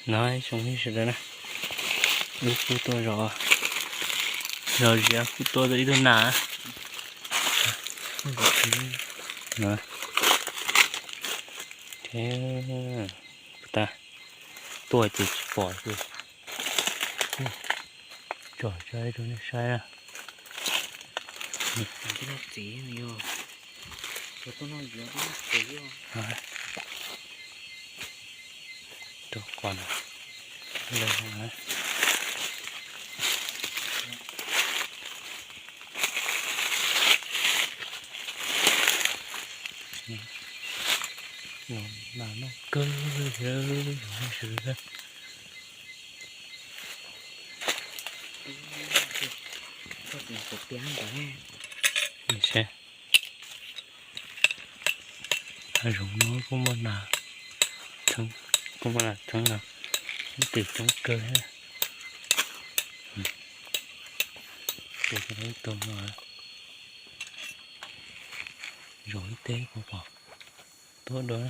No ib tsoom phooj ywg sawv daws na, wb kuj tuaj zov, zov ziab kuj tuaj tau ib tug nas. Puas tas, tuaj ces tsis pom ces tsom tso rau nej saib na. Rau qhov no, no mas noj kawg li, zoo sw. Hav zoov no kuj muaj nas, kuj muaj nas theeb no, ib tes coob kawg thiab. Tes ib tug no, zaum ib teb kuj pom tuaj dua.